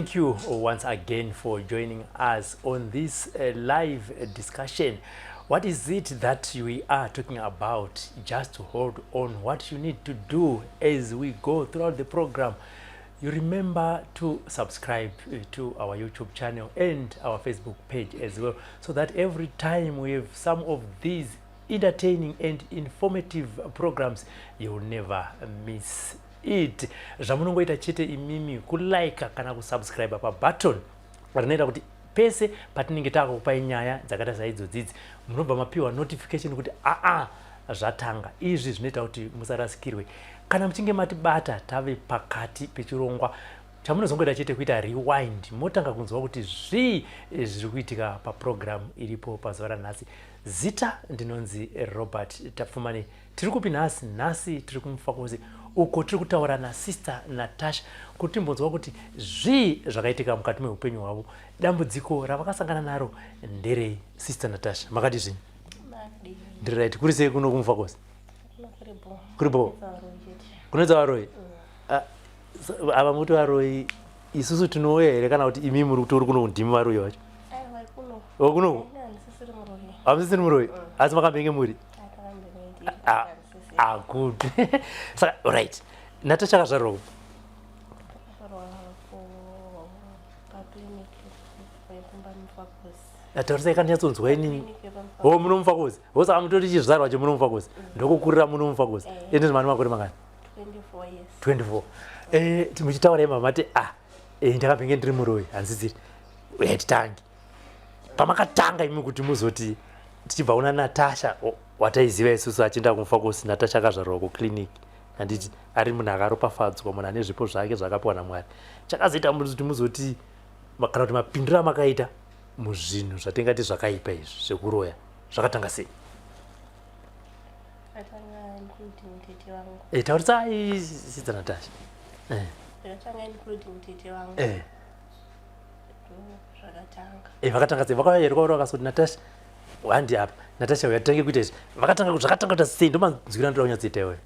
Thank you once again for joining us on this live discussion. What is it that we are talking about? Just hold on. What you need to do as we go throughout the program, you remember to subscribe to our YouTube channel and our Facebook page as well, so that every time we have some of these entertaining and informative programs, you will never miss it. Zvamunongoita chete imimi kulike kana kusubscribe pabutton rinoita kuti pese patinenge taakukupai nyaya dzakaita saidzodzidzi, munobva mapiwa notification kuti aa, zvatanga. Izvi zvinoita kuti musarasikirwe. Kana muchinge matibata tave pakati pechirongwa, chamunozongoita chete kuita rewind, motanga kunzwa kuti zvii zviri kuitika papurogiramu iripo pazuva ranhasi. Zita ndinonzi Robert Tapfumani. Tiri kupi nhasi? Nhasi tiri kuMufakose, uko tiri kutaura naSister Natasha kuti timbonzwa kuti zvii zvakaitika mukati meupenyu hwavo, dambudziko ravakasangana naro nderei. Sister Natasha, makati zvinyi? Ndiri right. Kuri sei kuno kuMufakose? Kuri bo? Kunetsa varoi? Ah, ava muti varoi isusu tinouya here, kana kuti imi muri kutori kuno, ndimi varoi vacho? Kuno hamusisiri muroi, asi makambenge muri? Ah, ah, good. Saka right, Natasha akazvarwa kupi? Taurisai kanyatsonzwa inini. O, muno Mufakosi ho? Saka mutori chizvarwa chemuno Mufakosi, ndokukurira muno Mufakosi? Ende mane makore mangani? 24. Muchitaura ima mati ah, ndakambenge ndiri muroi, handisisiri. Titange pamakatanga imi kuti muzoti tichibva kuna Natasha wataiziva isusu achienda kuMufakosi. Natasha akazvarwa kuclinic, handiti? Ari munhu akaropafadzwa, munhu ane zvipo zvake zvakapiwa naMwari. Chakazoita kuti muzoti, kana kuti mapindiro amakaita muzvinhu zvatingati zvakaipa izvi zvekuroya, zvakatanga sei? Taurisai, Sister Natasha. Vakatanga sei? Vakauya here kwauri vakasoti, "Natasha, handi apa, Natasha, uya titange kuita izvi"? Vakatanga, zvakatanga kuita sei? Ndomanzwira ndoda kunyatsoita iweyo.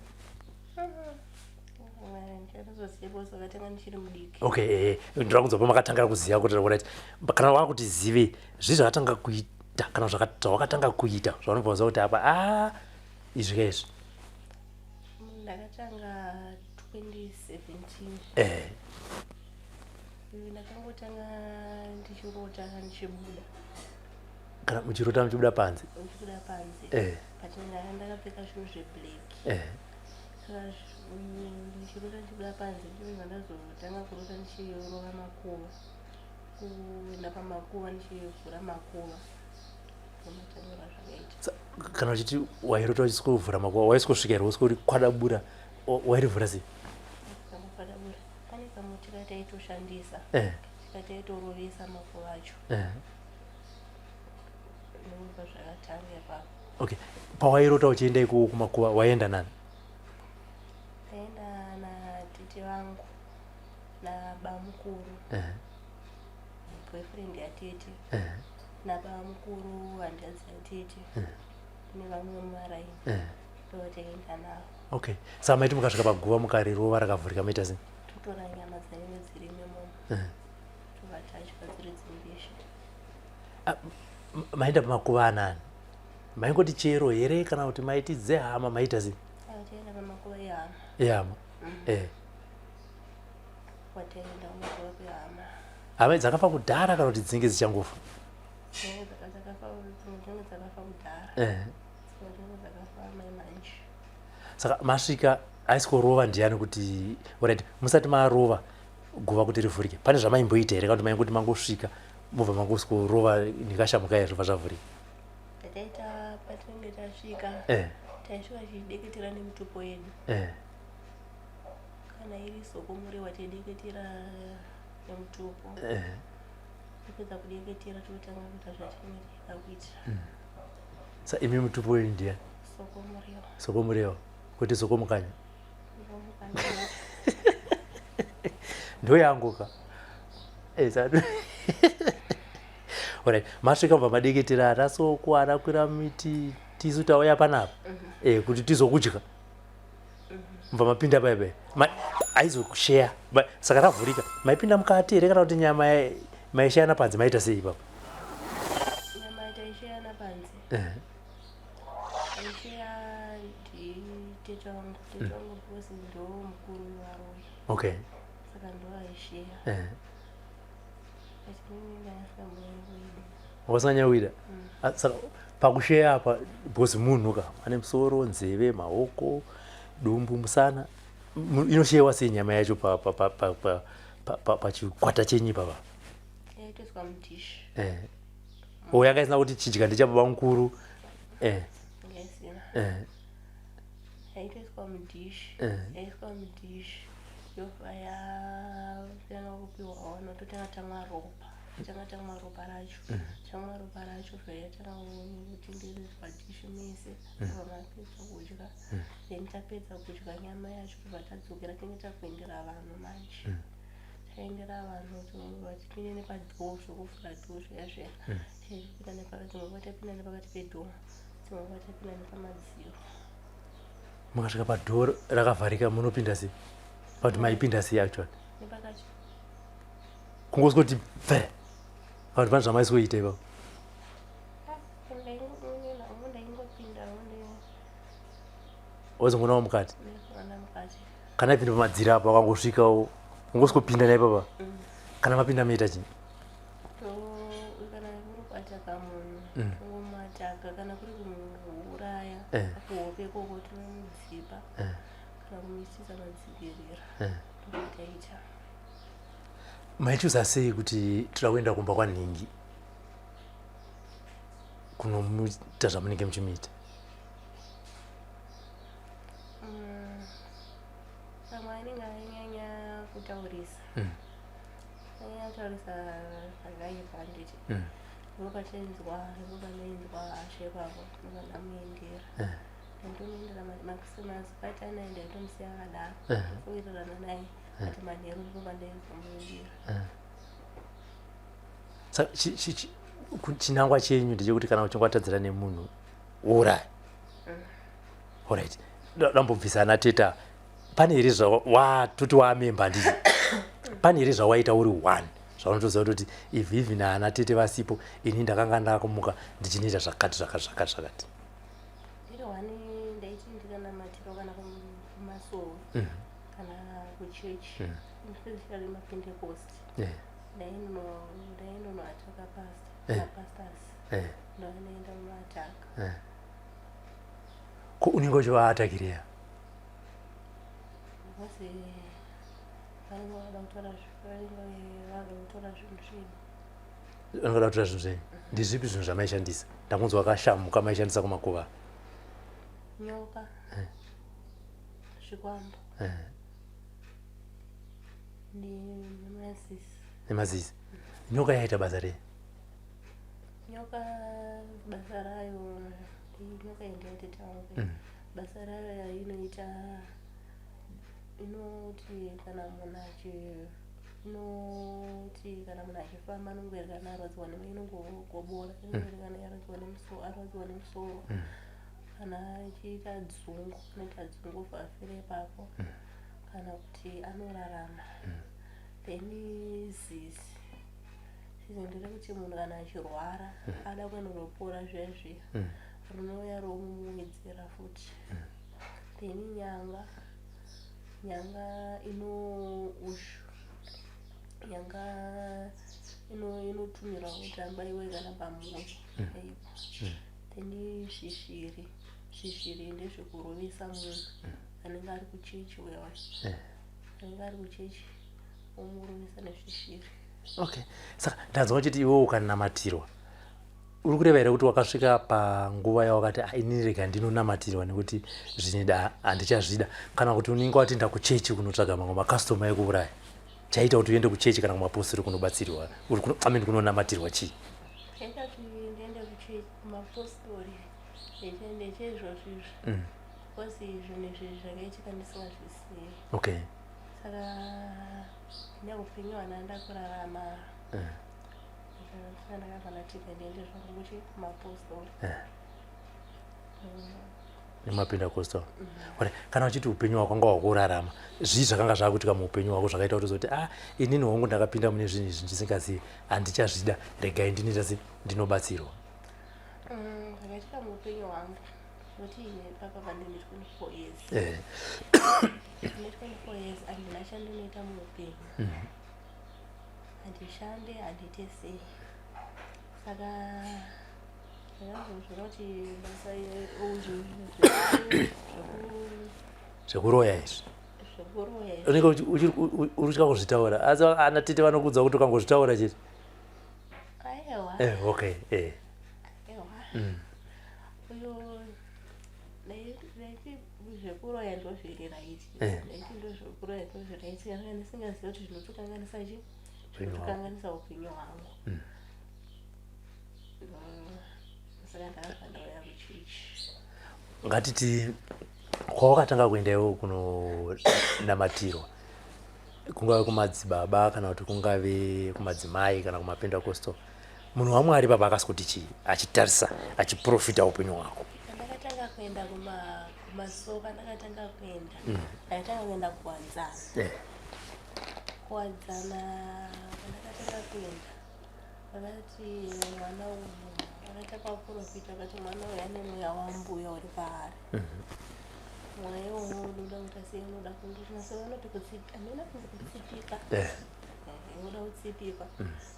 Okay, ndoda kunzwa pamakatangira kuziva kuti right, kana wakuti zive zvii zvakatanga kuita, kana zvawakatanga kuita zvaunobva kuziva kuti apa a, izvi ka izvi. Ndakatanga 2017. Ndakangotanga ndichirota ndichibuda. Kana muchirota muchibuda panze? Ndichibuda panze. But ndanga ndakapfeka zvinhu zveblack. Saka ndichirota ndichibuda panze, ndinobva ndazotanga kurota ndichirova makuva, kuenda pamakuva ndichivhura makuva. Ndomatangiro azvakaita. Kana uchiti wairota uchisikovhura makuva, waisikusvika here usikori kwadabura? Wairivhura sei? Kwadabura, pane kamuti kataitoshandisa, tikataitorovesa makuva acho. Ndobva zvakatanga ipapo. Okay, pawairota uchienda ikoko kumakuva, waienda nani? Ndaenda natete vangu nabamukuru, boyfriend yatete, nabamukuru hanzvadzi yatete, nevamwe mumaraini. Ndovataenda navo. Okay, saka maiti mukasvika paguva mukarirova rakavhurika, maita sei? Totora nyama dzinenge dzirimo imomo, tobva tadya dziri dzimbishi. Ah, maenda pamakuva anani? Maingoti chero here, kana kuti maiti dzehama? Maita sei? Taenda pamakuva ehama. Ehama. Wataenda kumakuva kwehama. Hama dzakafa kudhara, kana kuti dzinenge dzichangofa? Dzimwe dzakafa, dzimwe dzinenge dzakafa kudhara, dzimwe dzinenge dzakafa mai manje. Saka masvika, haisi kurova ndiani kuti, alright, musati marova guva kuti rivhurike, pane zvamaimboita here, kana kuti maingoti mangosvika, mobva mangoskorova nekashamuka here, zvobva zvavhurika? Tataita patinenge tasvika, taisvika tichideketera nemutupo yedu. Kana iri Soko Murewa, taideketera nemutupo. Tapedza kudeketera, totanga kuita zvatinenge tichida kuita. Sa imi mutupo wenyu ndiani? Soko Murewa. Soko Murewa, kwete Soko Mukanya? Ndomukanya. Ndo yangu ka. Alright, masvika, mubva madeketera, "Ana Soko anakwira miti, tisu tauya panapa kuti tizokudya." Mubva mapinda paya paya. Aizokusheya. Saka ravhurika. Maipinda mukati here kana kuti nyama maisheyana panze maita sei ipapo? Nyama taisheyana panze. Taisheya nditete wangu. Tete wangu because ndo mukuru wevaroyi. Okay. Saka ndo aisheya. But inini ndanga Wasanyawira. Saka pakusheya apa because munhu ka ane musoro, nzeve, maoko, dumbu, musana. Inosheyewa sei nyama yacho pachikwata chenyu ipapa? Yaitoiswa mudhishi. O yanga isina kuti chidya ndechababa mukuru. Yanga isina. Yaitoiswa mudhishi. Yaiswa mudhishi. Yobva yatanga kupiwa vanhu totanga tamwa ropa. Tanga tamwa ropa racho. Tamwa ropa racho yatanga kutenderedzwa dhishi mese. Tobva mapedza kudya. Then tapedza kudya nyama yacho tobva tadzokera tinge takuendera vanhu manje. Taendera vanhu vachipinda nepadhoo zvekuvhura dhoo zviya zviya. Taipinda nepakati, dzimwe nguva taipinda nepakati pedhoo, dzimwe nguva taipinda nepamadziro. Mukasvika padhoo rakavharika munopinda sei? But maipinda sei actually? Nepakati. Kungosvika pfe. Vanhu pane zvamaisikuita ipapo. Ndaingopinda Wazongonawo mukati. ndaiona mukati. Kana ipinda pamadziro apa wakangosvikawo ungosvikopinda naipapa. Kana mapinda moita chii? Kana kuri kuataka munhu tongomuataka, kana kuri kumuuraya kuhope ikoko tinomudzipa kana kumuisisa madzikirira ndotaita. Maichuza sei kuti toda kuenda kumba kwanhingi kunomuita zvamunenge muchimuita? Pamwe anenge anyanya kutaurisa. Anyanya kutaurisa zvakaipa handiti. Ndopatainzwa ndopanainzwa hasha ipapo ndobva ndamuendera. Ndandomuendera masikati anaya ndaitomusiya akadaro. Kuwirirana naye but manheru ndipo pandaizomuendera. Saka chinangwa chenyu ndechekuti kana uchinge watadzira nemunhu wouraya. Alright. Dambobvisa ana teta. Pane here zvatoti wamemba handiti? Pane here zvawaita uri one zvaunotoziva kuti if even ana tete vasipo ini ndakanga ndakumuka ndichinoita zvakati zvakati zvakati zvakati. Ndiri one ndaiti ndikanamatira kana kumasowe kana kuchechi especially mapentecost. Ndainonoataka pastor mapastors ndovanoenda kunoataka. Ko unenge uchivaatakireya? Because vanenge vada kutora vanenge vada kutora zvinhu zvenyu. Vanenge vada kutora zvinhu zvenyu. Ndezvipi zvinhu zvamaishandisa? Ndakunzwa wakashamuka maishandisa kumakuva. Nyoka. Zvikwambo. Nemazisi. Nemazisi. Nyoka yaita basa rei? Nyoka basa rayo nyoka ndeyatete vangu. Basa rayo yainoita inoti kana munhu achi inoti kana munhu achifamba anongoerekana arwadziwa inongogobora inongoerekana arwadziwa nemusoro arwadziwa nemusoro. Kana achiita dzungu anoita dzungu afira ipapo kana kuti anorarama. Then zizi zizi nderekuti munhu kana achirwara ada kuenda kunopora zviya zviya rinouya romuwedzera futi. Then nyanga nyanga ino ushu nyanga inotumirwa kuti abaiwe kana pamwoyo chaipo. Then zvishiri zvishiri ndezvekurovesa munhu anenge ari kuchechi uya anenge ari kuchechi omurovesa nezvishiri. Okay. Saka ndanzwa uchiti iwe ukanamatirwa. Uri kureva here kuti wakasvika panguva yawakati inini rega ndinonamatirwa nekuti zvinida handichazvida, kana kuti unenge wati ndakuchechi kunotsvaga mamwe makastoma ekuuraya? Chaita kuti uende kuchechi kana kumapostori kunobatsirwa I mean kunonamatirwa chii? Chaita kuti ndiende kuchechi kumapostori ndecheizvozvo izvi. Because zvinhu izvi zvakaitika ndisingazvizivi. Okay. Saka neupenyu hwandanga ndakurarama saka ndakabva ndati ndiende zvangu kuchi kumapostori. Nemapentecostal. Ora, kana uchiti upenyu hwako wanga hwakurarama, zvii zvakanga zvakuitika muupenyu hwako zvakaita kuti uzoti, ah, inini hongu ndakapinda mune zvinhu izvi ndisingazivi, handichazvida, regai ndinoita se ndinobatsirwa? Zvakaitika muupenyu hwangu kuti papa pandine 24 years, ndine 24 years, handina chandinoita muupenyu, handishande, handiite sei. Saka ndakazozviona kuti basa zvekuroya izvi, zvekuroya. Unenge uri kutya kuzvitaura, asi ana tete vanokuudza kuti ukangozvitaura chete. Aiwa. Okay. Aiwa, uyo ndaiti zvekuroya ndo zviri right. Ndaiti ndo zvekuroya ndo zviri right, kana ndisingazivi kuti zvinotokanganisa chi Upenyu hwako. Zvinotokanganisa upenyu hwangu. Saka ndakabva ndauya kuchechi. Ngatiti kwawakatanga kuenda iwo kunonamatirwa, kungave kumadzibaba kana kuti kungave kumadzimai kana kumapentecostal, munhu waMwari papa akasikuti chii achitarisa, achiprofita upenyu hwako? Pandakatanga kuenda kumasoka, ndakatanga kuenda, ndakatanga kuenda Kuwadzana. Kuwadzana pandakatanga kuenda, vakati mwana uyu, vakatanga kuprofita, vakati mwana uyu ane mweya wambuya uri paari. Mweya iwowo unoda kuita sei? Unoda kundotinase vanoti hamena kunzi kutsipika. Unoda kutsipikwa.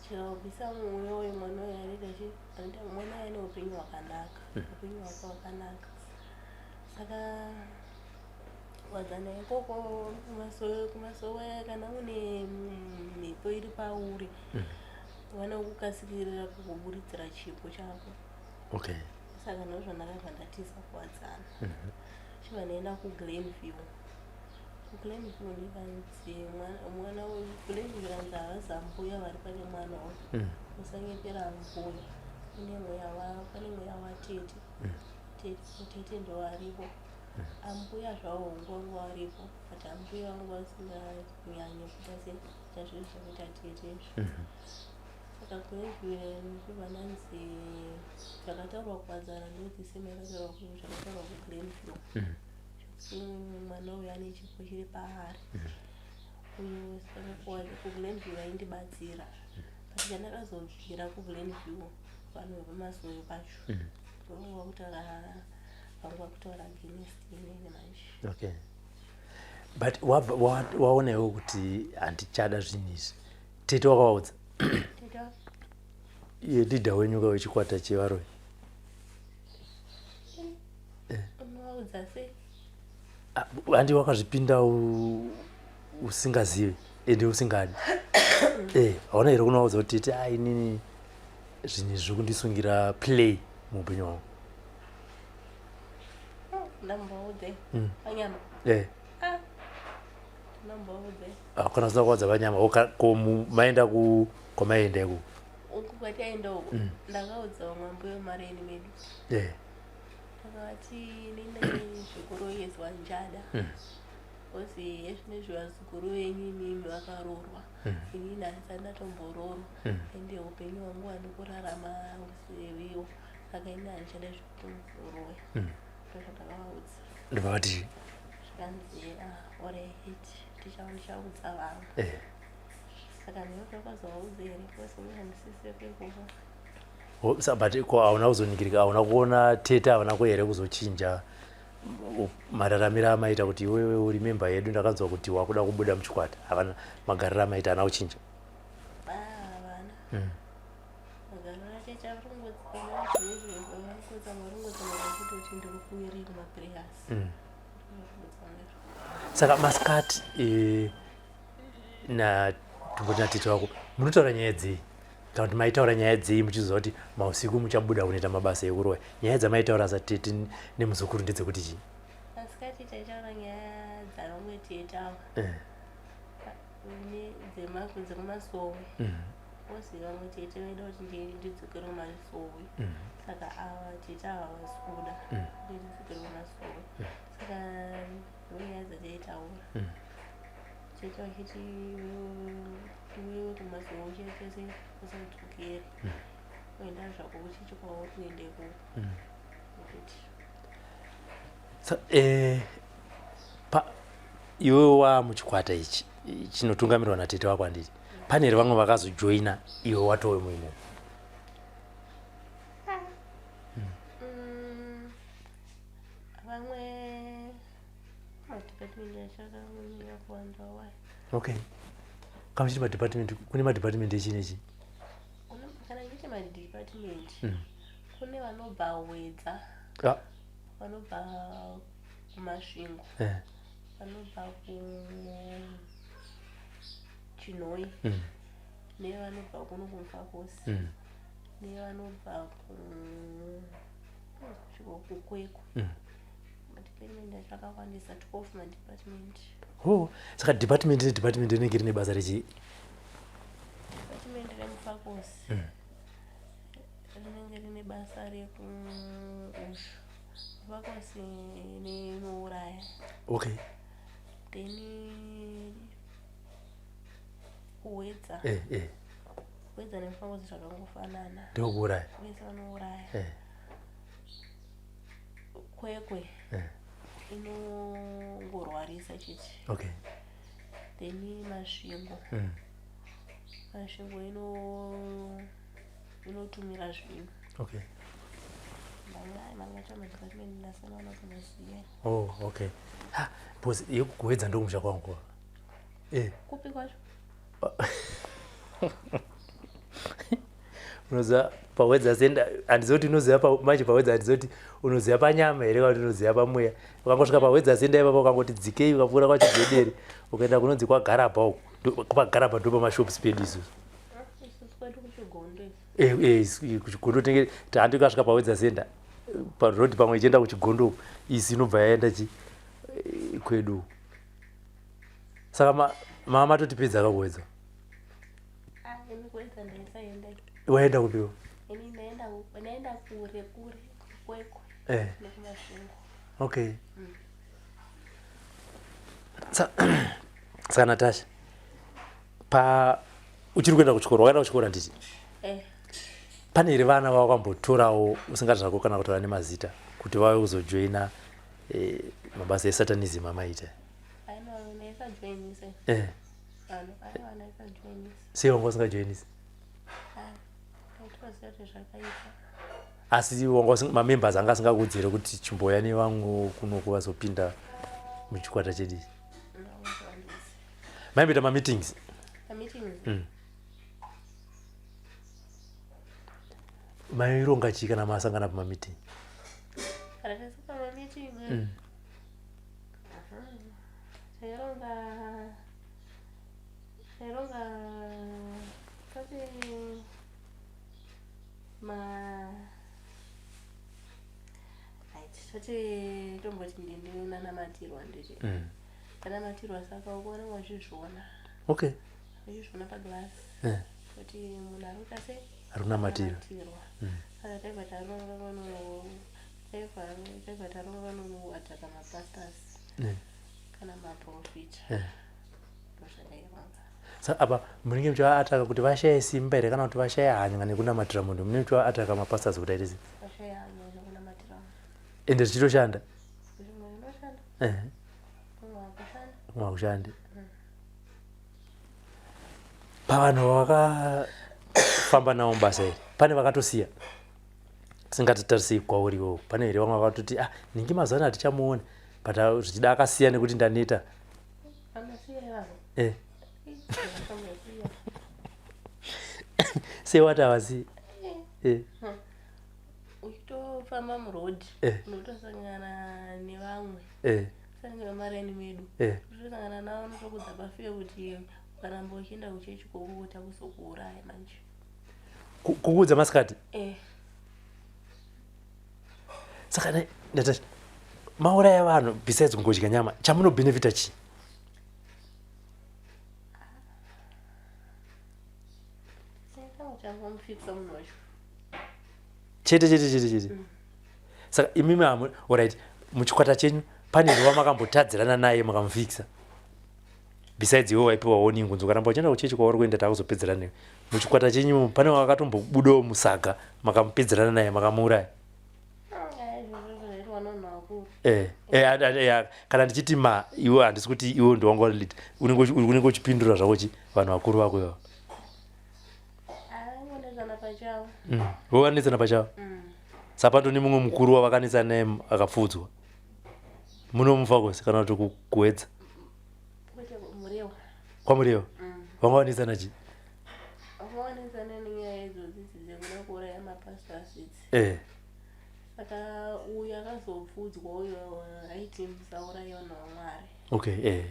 Chikabvisa mweya uyu, mwana uyu anoita chi anoita mwana uyu ane upenyu hwakanaka, upenyu hwake hwakanaka. Saka Kuwadzana ikoko, kumasowe, kana une mhepo iri pauri, vanokukasirira kukuburitsira chipo chako. Saka ndozvo ndakabva ndatiza Kuwadzana, chibva ndaenda kuGlenview. KuGlenview ndikanzi mwana uyu, Glenview kanzi havazi ambuya vari pane mwana uyu. Musanyepera ambuya, kune mweya pane mweya watete. Tete ndo varipo, ambuya zvavo hongu vanga varipo, but ambuya vanga vasinganyanyi kuita se kuita zvinhu zvekuita tete izvi. Saka Glenview ndibva ndanzi zvakataurwa Kuwadzana ndodzisema yakataurwa zvakataurwa kuGlenview, zvekuti mwana uyu ane chipo chiri paari uyu. Saka kuGlenview vaindibatsira, but chandakazobvira kuGlenview, vanhu vepamasowe pacho vanga kutaura, vanga kutaura against inini manje. Okay, but waona iwe kuti handichada zvinhu izvi, tete wakavaudza? Tete? Iye leader wenyuka wechikwata chevaroyi. Unovaudza sei? Ah, handi wakazvipinda usingazivi ende usingadi? Hauna here kunovaudza kuti tete, a, inini zvinhu izvi zviri kundisungira play muupenyu hwangu? Ndamboudze panyama? Ah, ndamboudze. Ah, kana usina kuwadza panyama, ko maenda kwamaenda iko? Uku kwataenda uku, ndakaudza vamwe ambuya mareni medu. Ndakavati nini zvekuroyedzwa njada, ozi yezvinezvi vazukuru venyu imimi vakaroorwa, inini handisati ndatomboroorwa, ende upenyu hwangu handikurarama usiwiwo, saka ini handichada zvekuroya. Ndozvandakavaudza. Ndobva vati? Zvikanzi, "Ah, alright, ndichaudza vamwe." Saka ndinoti vakazovaudza here because ini handisiseko ikoko. Oh, but ko hauna kuzoningirika, hauna kuona tete havana ku here kuzochinja mararamiro amaita, kuti iwewe uri memba yedu, ndakanzwa kuti wakuda kubuda muchikwata? Havana, magariro amaita haana kuchinja? Ah, havana. Magariro achaita varongotsamwa kuti ndiri kuwiri kumaprayers. Saka masikati na tomboti natete wako munotaura nyaya dzei, kana kuti maitaura nyaya dzei muchiziva kuti mausiku muchabuda kunoita mabasa ekuroya? Nyaya dzamaitaura satete nemuzukuru ndedzekuti chii? Masikati taitaura nyaya dzavamwe tete ava dzekumasowe. Ozi vamwe tete vaida kuti ndidzokere kumasowe. Saka ava tete ava havasi kuda kuti ndidzokere kumasowe. Saka ndonyaya dzataitaura. Tete vachiti iwewe kumasowe uchaita sei, usadzokere, uenda zvako kuchechi kwauri kuenda ikoko. Nekuti So, eh, pa iwe wa muchikwata ichi chinotungamirwa natete wako handiti pane here vamwe vakazojoina iwe watove muimo? Vamwe madepartment achakanyanya kuwanda wai. Okay, kana uchiti madepartment, kune madepartment echi nechi? Kana ndichiti madepartment, kune vanobva Wedza, vanobva kuMasvingo, vanobva kuChinhoyi, nevanobva kuno kuMufakose, nevanobva kuKwekwe. Madepartment acho akawandisa, 12 madepartment. Oh, saka department nedepartment rinenge rine basa rechi? Department reMufakose rinenge rine basa rekuushu Mufakose neinouraya. Then kuWedza, Wedza neMufakose zvakangofanana. Ndokuuraya. Vese vanouraya. Kwekwe inongorwarisa chete. Then Masvingo, Masvingo inotumira zvinhu. Mamwe acho madepartment ndasana kunoziva. Oh, okay. Ha, because yekuWedza ndokumusha kwangu. Kupi kwacho? Unoziva paWedza senda, handizivi kuti unoziva manje paWedza, handizivi kuti unoziva panyama here kana kuti unoziva pamweya. Ukangosvika paWedza senda ipapo, ukangoti dzikei, ukapfuura kwaChigedere, ukaenda kunonzi kwaGarabha uku, paGarabha ndo pamashops pedu isusu. Isusu kwedu kuChigondo isu. Kuchigondo tinenge handi ukasvika paWedza senda paroad, pamwe ichienda kuChigondo uku, isi inobva yaenda chi kwedu. Saka mama matotipedza kakuWedza. Ah, ini kuWedza ndaisaenda. Waenda kupiwa? Ini ndaenda kure kure, Kwekwe nekuMasvingo. Okay. Saka Natasha, pa uchiri kuenda kuchikoro, wakaenda kuchikoro handiti? Eh. Pane here vana vawakambotorawo usingati zvako kana kutaura nemazita kuti vave kuzojoina mabasa esatanism amaita? Aiwa, ndaisajoinisa. Vanhu aiwa, ndaisajoinisa. Sei wanga usingajoinisi? Ndaitoziva kuti zvakaipa. Asi wanga mamembers anga asingakuudzire kuti chimboya nevamwe kunoku vazopinda muchikwata chedu ichi? Ndakuzoandisi. Maimboita mameetings? Mameetings. Maironga chii kana masangana pamameeting? Kana tasika mameeting, taironga tati ma right, toti tomboti ndinanamatirwa nditi ndanamatirwa, saka ukuona wachizviona, uchizviona paglass kuti munhu ari kuita sei. Ari kunamatira. Kunamatirwa. Saka taibva taronga vanonoataka mapastors kana maprofita. Ndozvataironga. Saka apa munenge muchivaataka kuti vashaye simba here kana kuti vashaye hanya nekunamatira munhu? Munenge muchivaataka mapastors kuti aite sei? Vashaya hanya nekunamatira munhu. Ende zvichitoshanda? Zvimwe zvinoshanda, kumwe hakushanda. Kumwe hakushandi. Pavanhu vakafamba navo mubasa iri, pane vakatosiya? Tisingatotarisei kwauri iwowo, pane here vamwe vakatoti, "Ah, ningi mazuva ano hatichamuoni," but ah, zvichida akasiya nekuti ndaneta? Vanosiya ivavo. Vakambosiya. Sei wati havasiyi? Uchitofamba muroad, unotosangana nevamwe sange vamaraini medu. Uchitosangana navo, unotokudza pafiye kuti ukaramba uchienda kuchechi koko, takuzokuuraya manje. Kukuudza masikati? Eh. Saka Natasha, mauraya vanhu, besides kungodya nyama, chamunobhenefita chii? Changomufikisa munhu wacho. Chete chete chete chete. Saka imimi hamu, alright, muchikwata chenyu pane here wamakambotadzirana naye mukamufikisa, besides iwe waipiwa warning kunzi ukaramba uchienda kuchechi kwauri kuenda takuzopedzerana newe? Muchikwata chenyu pane wakatombobudawo musaga makamupedzerana naye makamuuraya? Izvozvo zvaitwa nevanhu vakuru. Eh, eh, eh, kana ndichiti ma iwe handisi kuti iwe ndiwanga uri lead unenge uchipindura zvako chi vanhu vakuru vako ivavo. Vanonetsana pachavo. Vovanetsana pachavo. Saka patone mumwe mukuru wavakanetsana naye akapfuudzwa munomufa kwese kana kuti kuwedza? Kwete, Murewa. KwaMurewa. Vanga vanetsana chii? Vanetsana nenyaya idzodzi dzekuda kuuraya mapastors idzi. Saka uyu akazopfuudzwa uyo aiti musauraya vanhu vaMwari. Okay.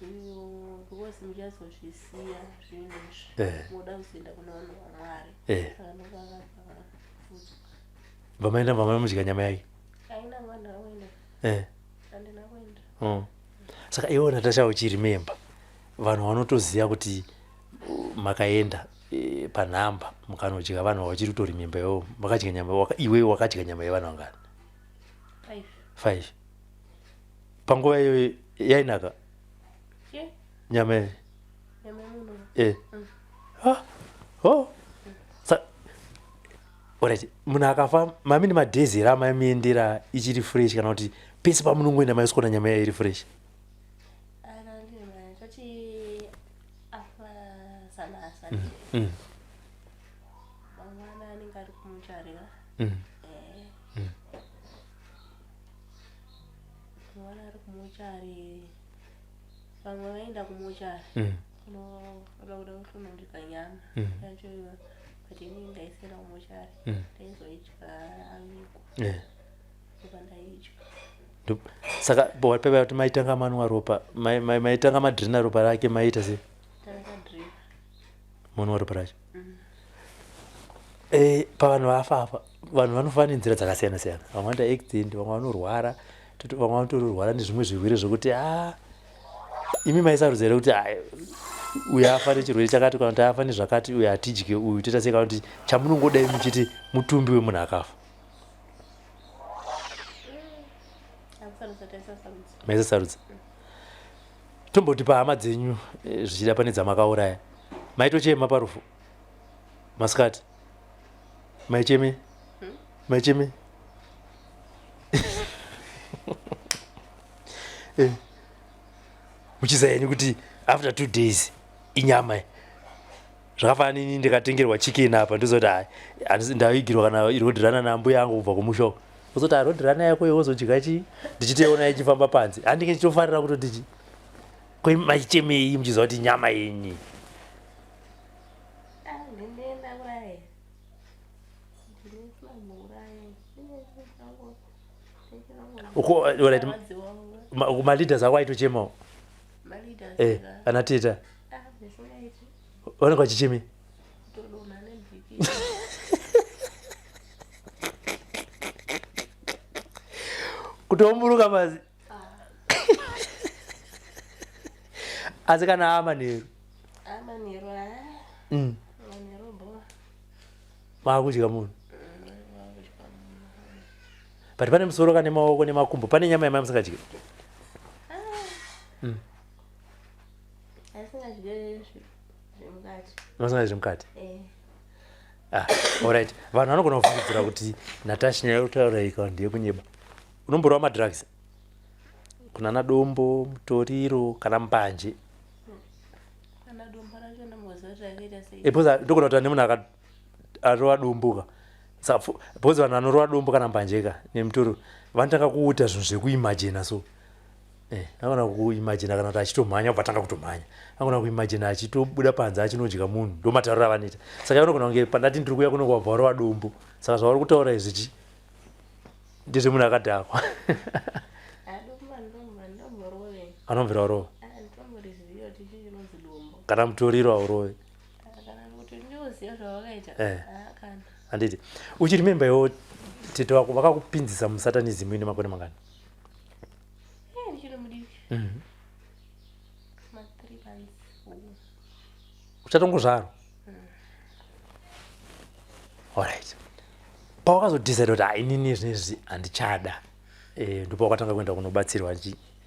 Uyo because muchazozvisiya zvinhu izvi. Munoda kuzoenda kuna vanhu vaMwari. Saka ndopakapfuudzwa. Vamaenda vamamudya nyama yake? Aina mwana kuenda. Handina kuenda. Oh. Saka iwe Natasha uchiremember vanhu vanotoziva kuti makaenda panhamba mukanodya vanhu vachiri kutoremember iwewe makadya nyama iwewe wakadya nyama yevanhu vangani? 5. 5. Panguva iyoyo yainaka? Che? Nyama iyi? Nyama yemunhu. Ah. Oh. Alright, munhu akafa mamini madays here amaimuendera ichiri fresh kana kuti pese pamunongoenda maisikuona nyama iya iri fresh? Ana ndine mari toti afa sanasa. Mangwana anenge ari kumucharira. Mangwana ari kumuchari. Vamwe vaenda kumuchari. Kunoda kuda kutonodya nyama yacho iyoyo. But inini ndaisienda kumuchari. Ndaizoidya avigwa. Ndobva ndaidya. Saka pepa kuti maitanga manwa ropa, maitanga madhirina ropa rake maita sei? Takadhirina. Monwa ropa racho. Pavanhu vafa apa vanhu vanofa nenzira dzakasiyana siyana. Vamwe vanoita accident, vamwe vanorwara, vamwe vanotorwara nezvimwe zvirwere zvokuti imi maisarudza here kuti uyu afa nechirwere chakati kana kuti afa nezvakati, uyu hatidye, uyu toita sei, kana kuti chamunongodai muchiti mutumbi wemunhu akafa? Akusarudza taisasarudza. Maisasarudza. Tomboti pahama dzenyu zvichida pane dzamakauraya maitochema parufu masikati maicheme? Maicheme? Muchiziva henyu kuti after 2 days inyama iyi. Zvakafanana nini ndikatengerwa chicken apa ndozoti hai handisi ndaigirwa kana roadrunner nambuya yangu kubva kumusha uko. Wozoti ah roadrunner yako iwe wozodya chii? Ndichitoiona ichifamba panze. Handinge ndichitofarira kutoti chii? Ko imi maichemei muchiziva kuti nyama yenyu? Ah, ndinoenda kuuraya. Ndinoenda kuuraya. Uko alright, maleaders ako aitochemawo? Maleaders ka. Ana teta. Ah, zvisingaiti. Vanenge vachichemei? Kutodonha neBP. Kutoumburuka pasi. Asi kana amanheru? Ah, manheru ah. Manheru bo. Maakudya munhu. But pane musoro kane maoko nemakumbo, pane nyama yamai musingadyi? Asingadye zvemukati. Musingadyi zvemukati? Eh. Ah, alright. Vanhu vanogona kufungidzira kuti Natasha nyaya yekutaura iyi kana ndeyekunyeba. Unomborova madrugs? Kunana dombo, mutoriro kana mbanje? Kana dombo racho ndamboziva kuti rakaita sei. Because ndogona kutaura nemunhu arova dombo ka. Saka because vanhu vanorova dombo kana mbanje ka nemutoriro vanotanga kuita zvinhu zvekuimagina so. Anogona kuimagina kana kuti achitomhanya obva atanga kutomhanya. Anogona kuimagina achitobuda panze achinodya munhu. Ndomatauriro avanoita. Saka anogona kunge pandati ndiri kuuya kuno kwabva warova dombo. Saka zvauri kutaura izvi chi ndezvemunhu akadhakwa. Ah, dombo ndomborove. Anomvira warova. Ah, ndomboriziva kuti chii chinonzi dombo. Kana mutoriro haurove. Ah, kana kuti ndioziva zvavakaita. Ah, kana. Handiti. Uchiri memba iwo tete wako vakakupinzisa musatanism ine makore mangani? Ndichiri mudiki. Ma 3 months. Uchatongozvarwa? Alright. Pawakazodecide kuti inini zvinezvi handichada, ndipo wakatanga kuenda kunobatsirwa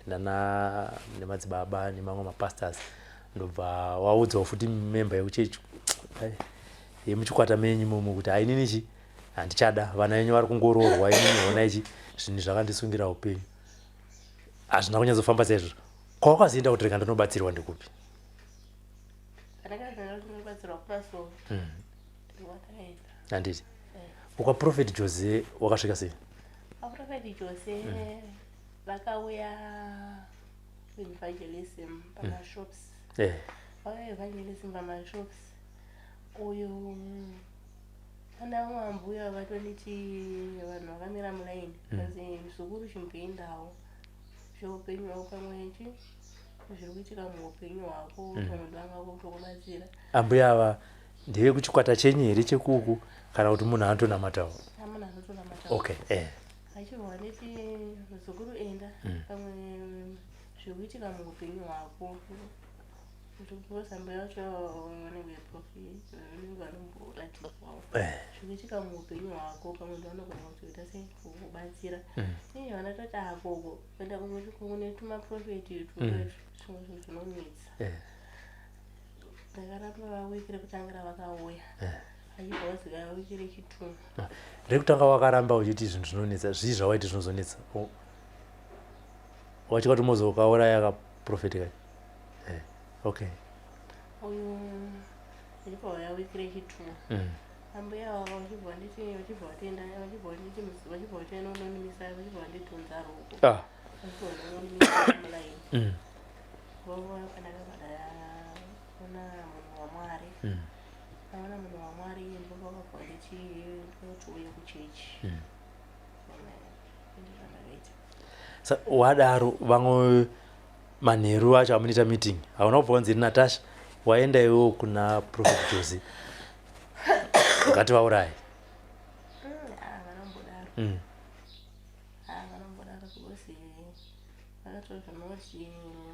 nana nemadzibaba nemamwe mapastors, ndobva waudzawo futi member yekuchechi yemuchikwata menyu imomo kuti inini chi Handichada, vana venyu vari kungoroorwa, inini hona ichi zvinhu zvakandisungira upenyu hazvina kunyatsofamba saizvozvo. Kwawakazoenda kuti rega ndinobatsirwa ndikupi? Pandakazoenda kuti ndinobatsirwa kumasowe, ndikwandakaenda. Handiti ukwaProphet Jose wakasvika sei? VaProphet Jose vakauya evangelism pamashops. Vauya evangelism pamashops, uyu pana vamwe vambuya vatonditi, vanhu vakamira mulaini, kanzi, "Muzukuru, chimboendawo zveupenyu hwako, pamwe chi zviri kuitika muupenyu hwako, pamwe ndovanga kutokubatsira." Ambuya ava ndevekuchikwata chenyu here chekuku, kana kuti munhu anotonamatawo? Amunhu anotonamata. Okay. Achibva wanditi, "Muzukuru, enda, pamwe zviri kuitika muupenyu hwako." Because ambuya vacho vanenge prophet, vanenge vanomboratidzwawo zviri kuitika muupenyu hwako, pamwe ndovanogona kutoita sei, kukubatsira. Ii, vanatoti akoko kuenda kune tumaprofeti utwu, zvimwe zvinhu zvinonetsa. Ndakaramba wiki rekutanga ravakauya, achibva wazouya wiki rechitu. Rekutanga wakaramba uchiti zvinhu zvinonetsa. Zvii zvawaiti zvinozonetsa? Wachika kuti mozokauraya kaprofeti kai? Okay. Uyu achibva wauya wiki rechitu, ambuya vava vachibva vanditi, vachibva vatoenda, vachibva vanditi, vachibva vatoenda unonimisa, vachibva vandidhonza ruoko, vachibva vandononimisa mulaini. Vovo pandakabva ndaona munhu waMwari, ndaona munhu waMwari, ndipo vakabva vanditi ndinoti uye kuchechi. Ndizvo Sa wadaro, vamwe manheru acho amunoita meeting, hauna kubva wanzi, "Natasha, waenda iwewo kuna Prophet Jose, ngativauraye"? Havanombodaro. Havanombodaro, because vakatozvona kuti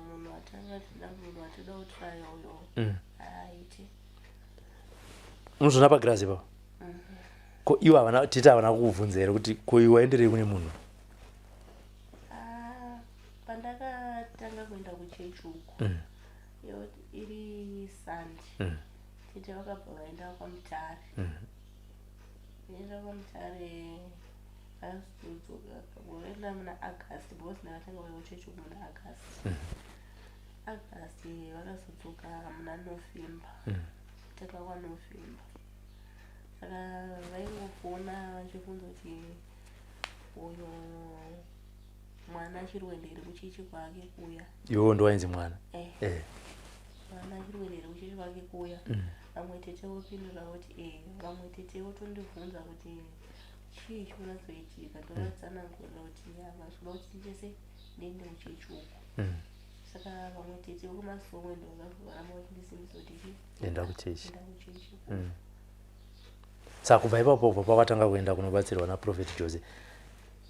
munhu atanga tida, munhu atida kutraya uyo, haaiti. Unozvona pagirazi ipapo. Ko iwo havana, titi havana kukubvunza here kuti, "Ko iwe waenderei kune munhu?" Ah, pandakatanga kuenda kuchechi uku, iyo iri Sunday, tete vakabva vaenda kwaMutare. Vaenda kwaMutare, vakazodzoka, vaenda muna August, because ndakatanga kuenda kuchechi uku muna August. August, vakazodzoka muna November, kutanga kwaNovember. Saka vaingofona vachibvunza kuti uyo mwana achiri kuenda here kuchechi kwake kuya. Iwewo ndowainzi mwana? Eh. Mwana achiri kuenda here kuchechi kwake kuya. Vamwe tete vopindura kuti e, vamwe tete votondibvunza kuti chii chikunatsoitika. Ndovatsanangurira kuti havasi kuda kuti ndichese ndiende kuchechi uku. Saka vamwe tete vekumasowe ndo varamba vachindisimbisa kuti chi Enda kuchechi. Enda kuchechi uku. Saka kubva ipapo, kubva pawakatanga kuenda kunobatsirwa naProphet Jose,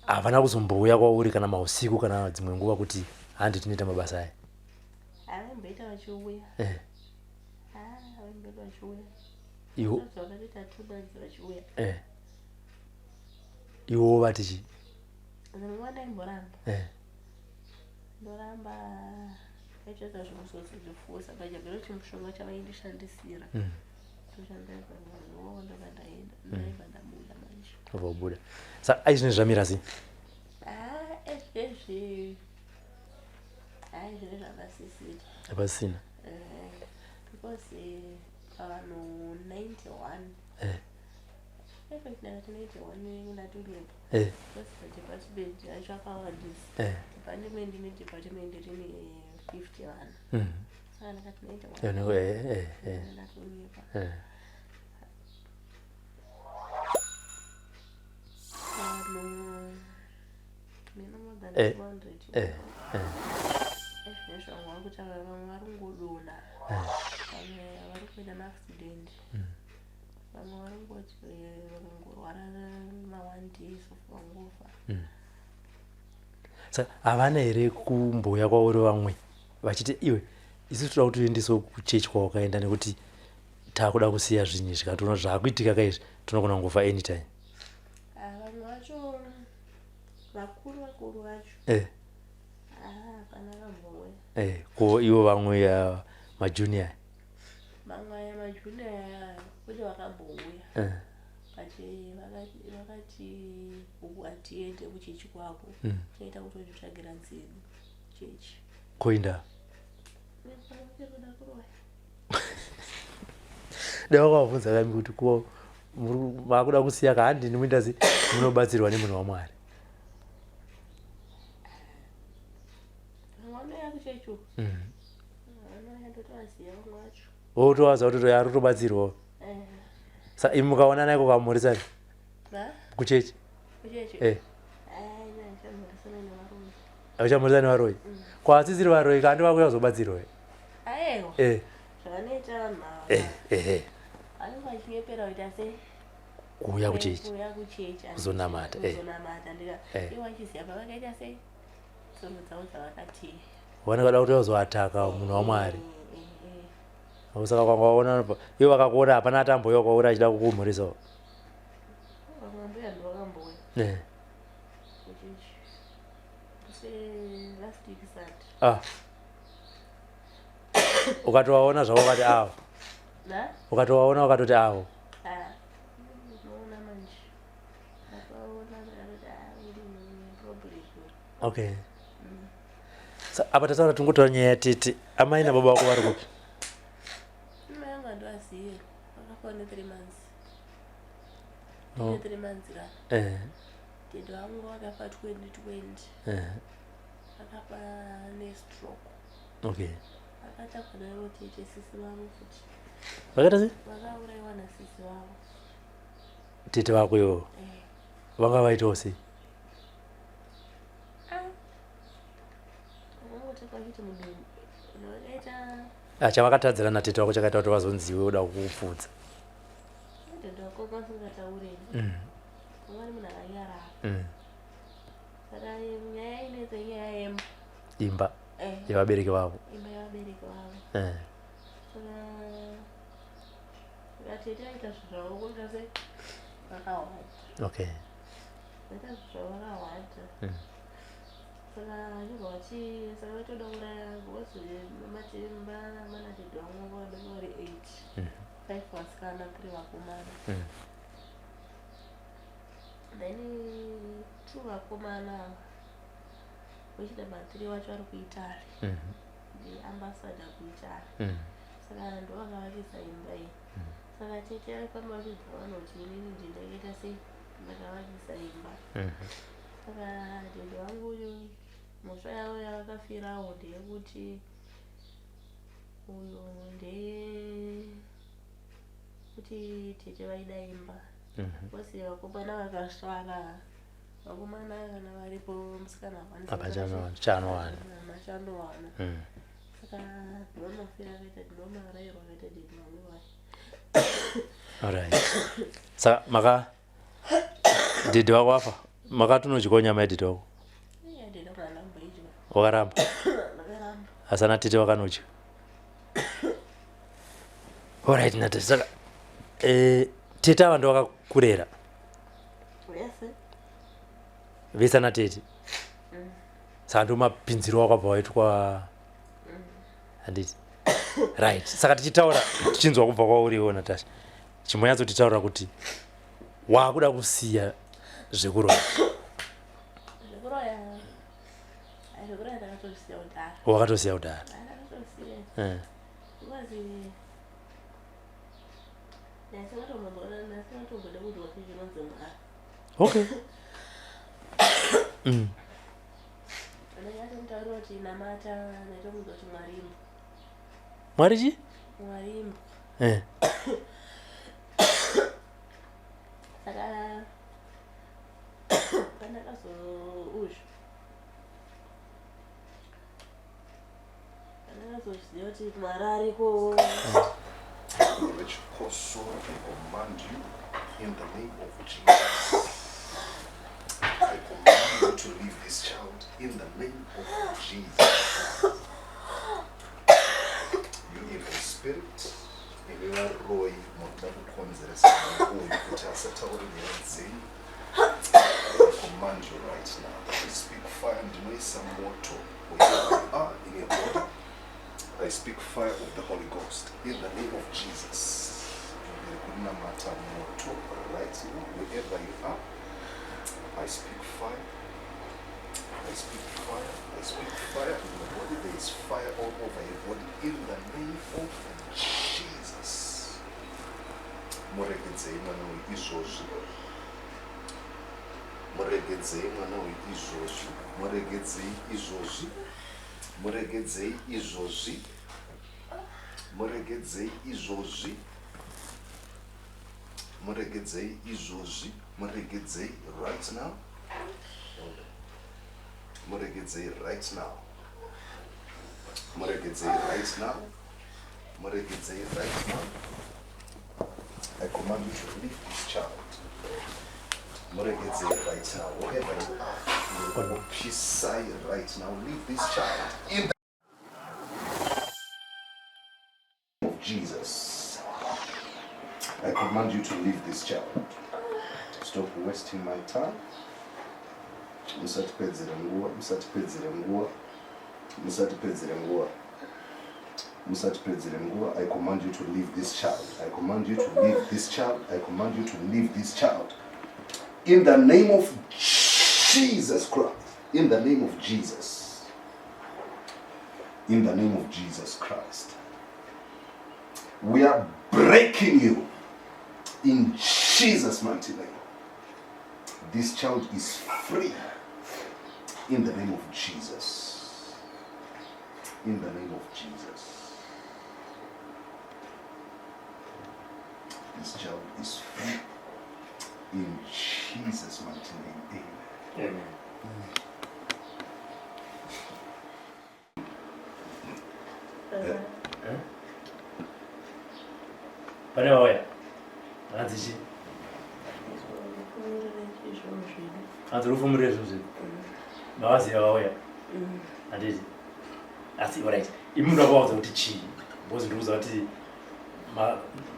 havana kuzombouya kwauri kana mausiku kana dzimwe nguva kuti, "Handi tinoita mabasa aya"? Havaimboita vachiuya. Havaimboita vachiuya. Iwo vakatoita 2 months vachiuya. Iwo vati chii? Dzimwe nguva ndaimboramba. Ndoramba, aitoita zvekuzozondifusa pachagero chimushonga chavaindishandisira. Toshandaiwo, ndobva ndaenda, ndaibva ndabuda manje. Ubva ubuda. Saka aizvino zvamira sei? Ah, ezvezvi, hai, zvine zvakasisira. Hapasina. Because pavanhu 91, ndakati 91, ndatonyepa, because padepartment yacho akawandisa. Department nedepartment rine 50 vanhu, saka ndakati 91. Ndatonyepa. Vanhu mino more than 200. Ezvinezvi vamwe vari kutaura, vamwe vari kungodonha, vamwe vari kuita maaccident, vamwe vari kungoti vakangorwara ma1 days of vangofa. Saka havana here kumbouya kwauri vamwe vachiti, "Iwe, isu toda kuti uendesewo kuchechi kwawakaenda, nekuti taakuda kusiya zvinhu izvi, kana toona zvaakuitika kaizvi, tinogona kungofa anytime"? Ah, vamwe vacho, vakuru vakuru vacho, ah, hapana kambouya. Ko ivo vamwe, majunior? Mamwe aya majunior aya, kune vakambouya, but Tete vakati hatiende kuchechi kwako, tinoita kuti tozvitsvagira dzedu chechi. Kuinda Kuda kuroya. Dai wakavabvunza kami kuti ko makuda kusiya ka, handini muita sei, munobatsirwa nemunhu waMwari. Vamwe vanouya kuchechi uku, vanouya, ndotovaziva vamwe vacho. Wotovaza kuti toya ari kutobatsirwawo. Sa imi mukaonana iko kamhorisa Va? Kuchechi. Kuchechi? Eh. Ai, ndichamhoresana nevarume. Uchamhorisa nevaroyi? Kwaasisiri varoyi kandi vakuya kuzobatsirwa? Aiwa. Zvavanoita vanhu ava, Ehe. Vanenge vachinyepera kuita sei? Kuuya kuchechi. Kuuya kuchechi. Kuzonamata, Kuzonamata ndika Eh. ivo vachiziva pavakaita sei tsono dzavo dzavakatiya. Vanenge vada kuti vazoataka munhu waMwari. Saka kwanga waona ivo vakakuona, hapana atamboiwa kwauri achida kukumhorisawo? Vamwe mbuya ndovakambouya kuchechi se last week Sunday. Ah, ukatovaona zvavo ukati avo? Na. Ukatovaona ukatoti avo? Ah, unoona manje, ndakaona ndakatoti, ah, uri problem. Okay. Sa apa tataura, tingotaura nyaya yatete. Amai nababa vako vari kupi? Mai vangu handivazive, vakafa ne3 months. Oh. Ne3 months ka. Tete vangu vakafa 2020. Vakafa nestroke. Vakatakwa navo tete, sisi vavo futi. Vakaita sei? Vakaurayiwa nasisi vavo. Tete vako ivovo? Eh. Vanga vaitawo sei? Ah. Vakangotakwa chete mudumbu, vakaita. Ah, chavakatadzira natete vako chakaita kuti vazonziwe uda kukupfudza? Tete vako vasingataureni. Vanga munhu akanyarara. Saka nyaya inetse inyaya yemba. Imba? Eh. Yevabereki vavo? Imba yevabereki vavo. Saka tete aita zvinhu zvavo kuita sei, vakawanda. Vaita zvinhu zvavo vakawanda. Saka achibva vachi saka vatoda kuuraya because matimba mana tete vangu vanga vari eight. Five vasikana, three vakomana. Then two vakomana ava, which number three wacho vari kuItaly. Ndiambassador kuItaly. Saka ndo vakavakisa imba iyi. Saka tete aifamba vachiudza vanhu kuti inini ndindakaita sei, ndakavakisa imba. Saka tete vangu mhosva yavo yavakafirawo ndeyekuti uyu ndeye kuti tete vaida imba. Vose vakomana vakasvara, vakomana kana varipo musikana hakwanisi. Hapachanowana, chanowana. Chanowana. Saka ndomafira akaita, ndomarayirwa akaita tete vangu vaya. Alright, saka maka dhedhi vako vafa, makatonodyawo nyama yedhedhi vako? Iya, ndida kuranda kumboidya. Wakaramba? Ndakaramba. Asi ana tete vakanodya. Alright, Nata, saka tete ava ndo vakakurera? Vese. Vese ana tete? Saka ndo mapinziro wakabva waitwa, handiti? Right, saka tichitaura, tichinzwa kubva kwauriwo Natasha, chimbonyatsotitaura kuti waakuda kusiya zvekuroya. Zvekuroya, ai, zvekuroya ndakatozvisiya kudhara. Wakatosiya kudhara? Ndakatosiya. Because ndasingatombode kuti wacho chinonzi Mwari. Ndakatomutaurira kuti namata, ndaitomudza kuti Mwari imbwa. Mwari chi? Mwari imbwa. Saka pandakazouzva, pandakazozviziva kuti Mwari ariko. Wechikosoro, I command you in the name of Jesus. I command you to leave this child in the name of Jesus. You evil spirit, imi varoyi munoda kukonzeresa mwana uyu kuti asataure nyaya dzenyu. I command you right now. I speak fire, ndinoisa moto wherever you are in your body. I speak fire of the Holy Ghost in the name of Jesus. Ndiri kunamata moto right now, wherever you are. I speak fire. I speak fire. I speak fire in your body. There is fire all over your body in the name of Jesus. Muregedzei mwana uyu izvozvi. Muregedzei mwana uyu izvozvi. Muregedzei izvozvi. Muregedzei izvozvi. Muregedzei izvozvi. Muregedzei izvozvi. Muregedzei right now. Muregedzei right now. Muregedzei right now. Muregedzei right now. I command you to leave this child. Muregedzei right now. Wherever you are, Pisai right now. Leave this child in the name of Jesus. I command you to leave this child. Stop wasting my time. Musatipedzere nguva, musatipedzere nguva, musatipedzere nguva. Musatipedzere nguva. I command you to leave this child. I command you to leave this child. I command you to leave this child. In the name of Jesus Christ. In the name of Jesus. In the name of Jesus Christ. We are breaking you in Jesus' mighty name. This child is free in the name of Jesus. In the name of Jesus. This child is free in Jesus' mighty name. Amen. Amen. Pane vauya hanzi chi hanzi rufumurire zvinhu zvedu mavaziva vauya handiti asi orit imi munoda kuvaudza kuti chii because ndikuziva kuti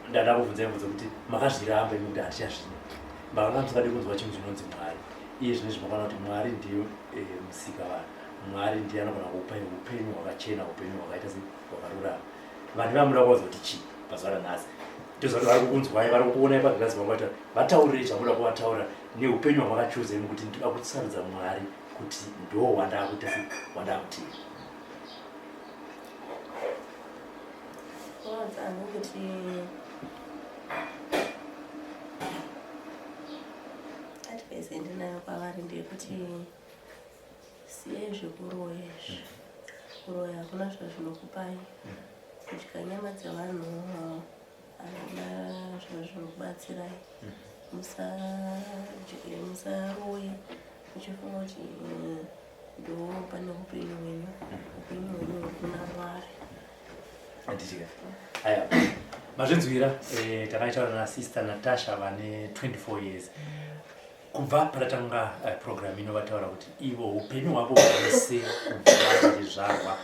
ndada kubvunza imvunzo kuti makazviramba imi kuti handichazvina makanga musingadi kunzwa chinhu chinonzi mwari iye zvino izvi makaona kuti mwari ndiyo eh, musika vanhu mwari ndiye anogona kupa upenyu hwakachena upenyu hwakaita se hwakarurama vanhu vamuda kuvaudza kuti chii pazuva ranhasi toziva kuti vari kukunzwai vari kukuonai pagirazi vambaita vataurirei zvamuda kuvataura neupenyu hwamakachuza imi kuti ndinoda kusarudza mwari kuti ndo wandakuita se wandakutenda Waudza hangu kuti advice yandinayo kwavari ndeyekuti siyai zvekuroya izvi. Kuroya hakuna zvazvinokupai. Kudya nyama dzevanhu hakuna zvazvinokubatsirai. Musadye, musaroye muchifunga kuti ndo pane upenyu hwenyu. Upenyu hwenyu huri kuna Mwari. Handitika. Aya. Mazvinzwira eh, takaitaura na sister Natasha vane 24 years. Kubva patatanga eh, program ino vataura kuti ivo upenyu hwavo hwese kubva vachizvarwa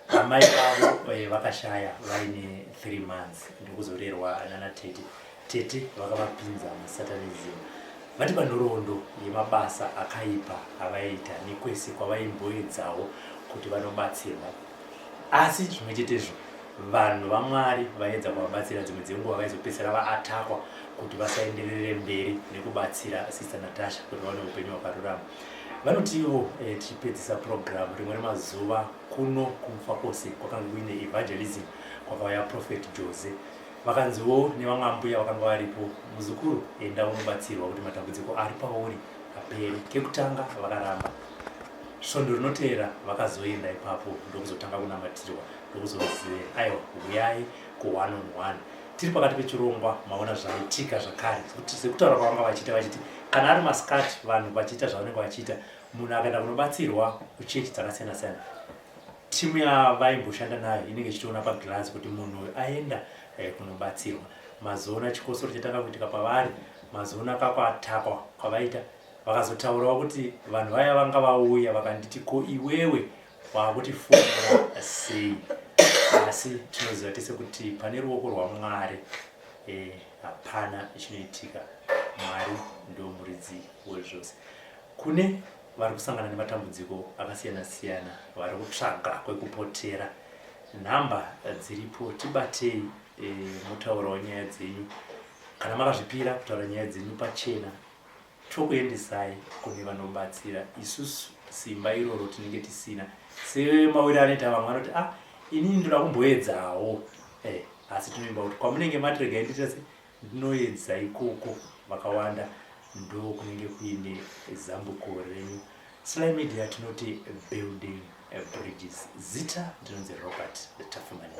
amai vavo eh, vakashaya vaine 3 months ndokuzorerwa nana tete. Tete vakavapinza musatanism. Vati panhoroondo yemabasa akaipa avaiita nekwese kwavaimboedzawo kuti vanobatsirwa Asi zvimwe chetezvo, vanhu vaMwari vaiedza kuvabatsira dzimwe dzenguva vaizopedzisira vaatakwa kuti vasaenderere mberi nekubatsira Sister Natasha kuti vaone upenyu hwakarurama. Vanoti ivo eh, tichipedzisa program rimwe remazuva kuno kuMufakose kwakanga kuine evangelism kwakauya Prophet Jose vakanziwo nevamwe ambuya vakanga varipo muzukuru enda unobatsirwa kuti matambudziko ari pauri apere kekutanga vakaramba Svondo rinoteera vakazoenda ipapo ndokuzotanga kunamatirwa ndokuzonzi aiwa huyai ku one on one. Tiri pakati pechirongwa maona zvaitika zvakare sekutaura kwavanga vachiita vachiti kana ari masikati vanhu vachiita zvavanenge vachiita munhu akaenda kunobatsirwa kuchechi dzakasiyana siyana timu yavaimboshanda nayo inenge ichitoona paglass kuti munhu uyu aenda eh, kunobatsirwa mazoona chikosoro chatanga kuitika pavari mazoona kakwatakwa kwavaita Vakazotaurawo kuti vanhu vaya vanga vauya vakanditi ko iwewe wakutifumura sei asi tinoziva tese kuti pane ruoko rwaMwari eh, hapana chinoitika. Mwari ndo muridzi wezvose. Kune vari kusangana nematambudziko akasiyana siyana vari kutsvaga kwekupotera nhamba dziripo tibatei e, mutaurawo nyaya dzenyu. Kana makazvipira kutaura nyaya dzenyu pachena, tokuendesai kune vanobatsira. Isusu simba iroro tinenge tisina. Semawire anoita vamwe vanoti ah, inini ndoda kumboedzawo eh, asi tinovimba kuti kwamunenge mati regai ndiita se ndinoedza ikoko, vakawanda ndo kunenge kuine zambuko renyu. Sly Media tinoti building bridges. Zita ndinonzi Robert Tafumani.